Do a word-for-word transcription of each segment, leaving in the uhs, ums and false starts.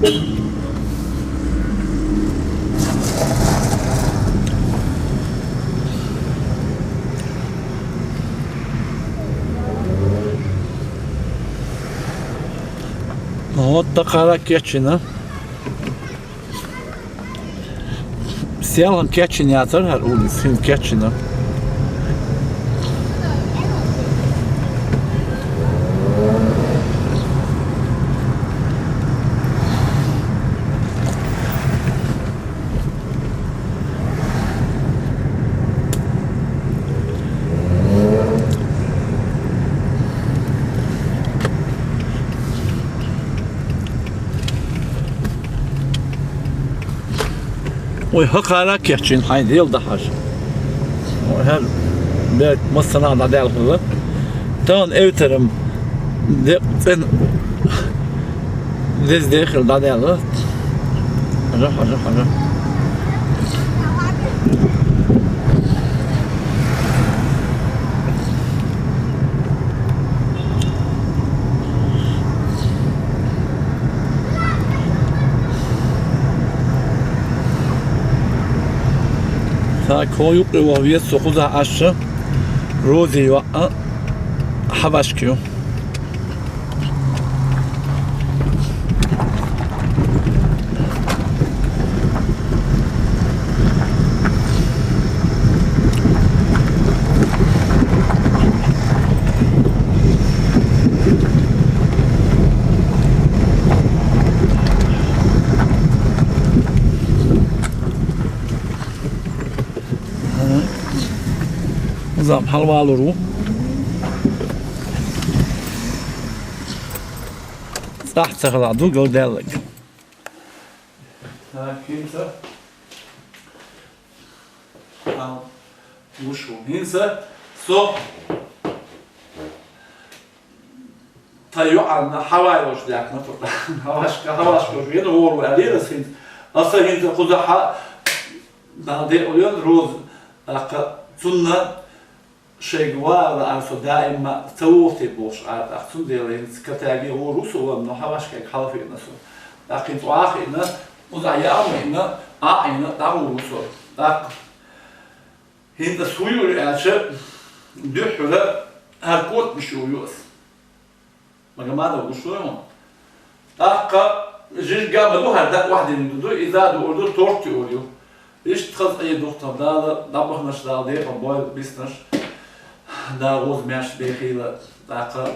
Вот такая кечина. Селхан кечина яцар хӀара улица, хӀинца кечина. Вай, хӀокхара кечина хьайна дела дахьаш. Вай, хӀара бер массанахьа дӀадаьлла хилла. Тахана эвтарам де-, цӀена деза дехила дӀадаьлла. Хьажа, хьажа, хьажа. Так, хьо юкъе ваха веза со кхузахь Ӏаш, Рози йоӀ, хьавашка ю. Зам хьалавалур ву. ЦӀахь ца хилла ду, галдаьллаг. Так, хӀинца. Ал, гуш ву. ХӀинца со тхан йоӀанна хьавайош даьккхина, хьавашка, хьавашка вена гӀора ву аьллера ас хӀинца. Аса хӀинца кхузахьа Дала декъала йойла Роза, тӀаккха цунна шайга вала ара со даимма ца вохте бохуш ара, тӀаккха цундела хӀинца Катаге гӀора ву со ван, но хьавашкайга хьалфеъна со. ТӀаккха хӀинца охьа а хиъна, кхузахь яа а хиъна, Ӏа а Ӏийна, дӀагӀур ву со. ТӀаккха хӀинца ас хӀун юр аьлча, дуьххьара хӀара котамаш юр ю ас. Магомадов гуш ву хьуна. ТӀаккха жижиг ма ду хӀара, дакъа вахдина ду, иза а дуур ду, торт юур ю. Иштта хаза Ӏийр ду тхан Дала, дӀабаханарш Дала декъала бойла биснарш. Дала гӀоза маьрша бехийла. ТӀаккха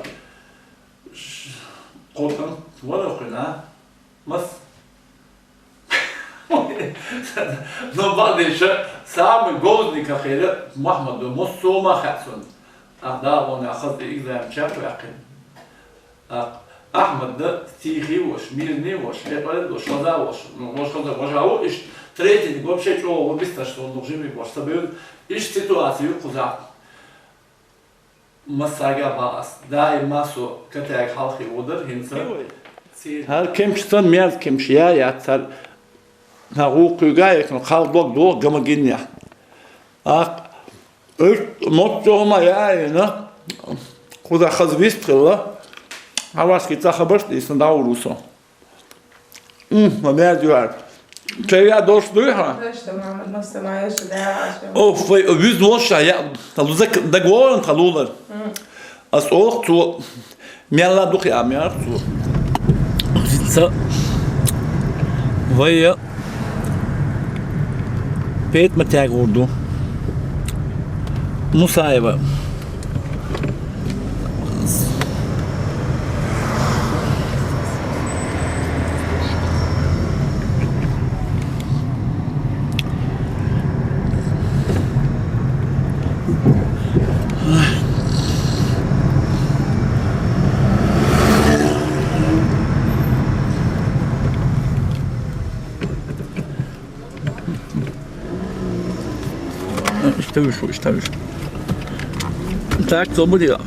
ш-, кхо кӀант вара кхуьнан, а? Мас? Ну, бакъдерг, самый говзанный кахера Мохьмад ду, массо а ма хаьа цунна. Ах, да, вон, ах, хаза экзамен чекхваьккхина. Ах, Ахьмад да, стихи вош, мирни вош, хьекъале дош, хаза вош, ну, вош хаза, вош а ву, иштта, третий вообще чӀогӀа ву, биснарш вон, ну, жимий вош, ца бевза, иштта ситуация ю кхузахь. Массаьрга а боху ас, даим ма со Катаьга хьалхе водар хӀинца. ХӀара кемсаш санна, мерза кемсаш я, яц хӀара. ХӀара гӀуллакх кхуьйга а яхана, кхалла дог доху гамагиннехь. Аккха, уьш мотт чӀогӀа ма яа а йина, кхузахь хаза вист хилла, хьавашка цхьа хабарш а дийцина дӀагӀур ву со. М, ма меза ю хӀара. Чай яа долуш дуй хьан? Ташта, Мохьмад, масса ма яша, да, аша. Оф, вай, вуьзна волуш а яа, лузак дагавогӀу тхан лулар. М. Ас оха цо, мелла а дукха яа, меара цо. Ца, вай, я, Петматяга гӀур ду. Мусаева. Иштта вуьш ву, иштта вуьш. Так, цо бу дела.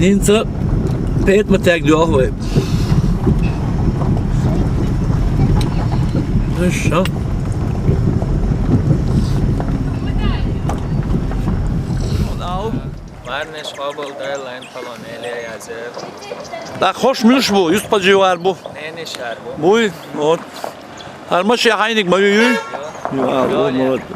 Инца петма тяг дёхвай. Ну что? Марнеш хабал дай лайн палонелия язер. Да хош мюш бу, юст паживар бу. Нени шар бу? Буй, вот. Армаш я хайник ма юй. Ю, а, бу, вот.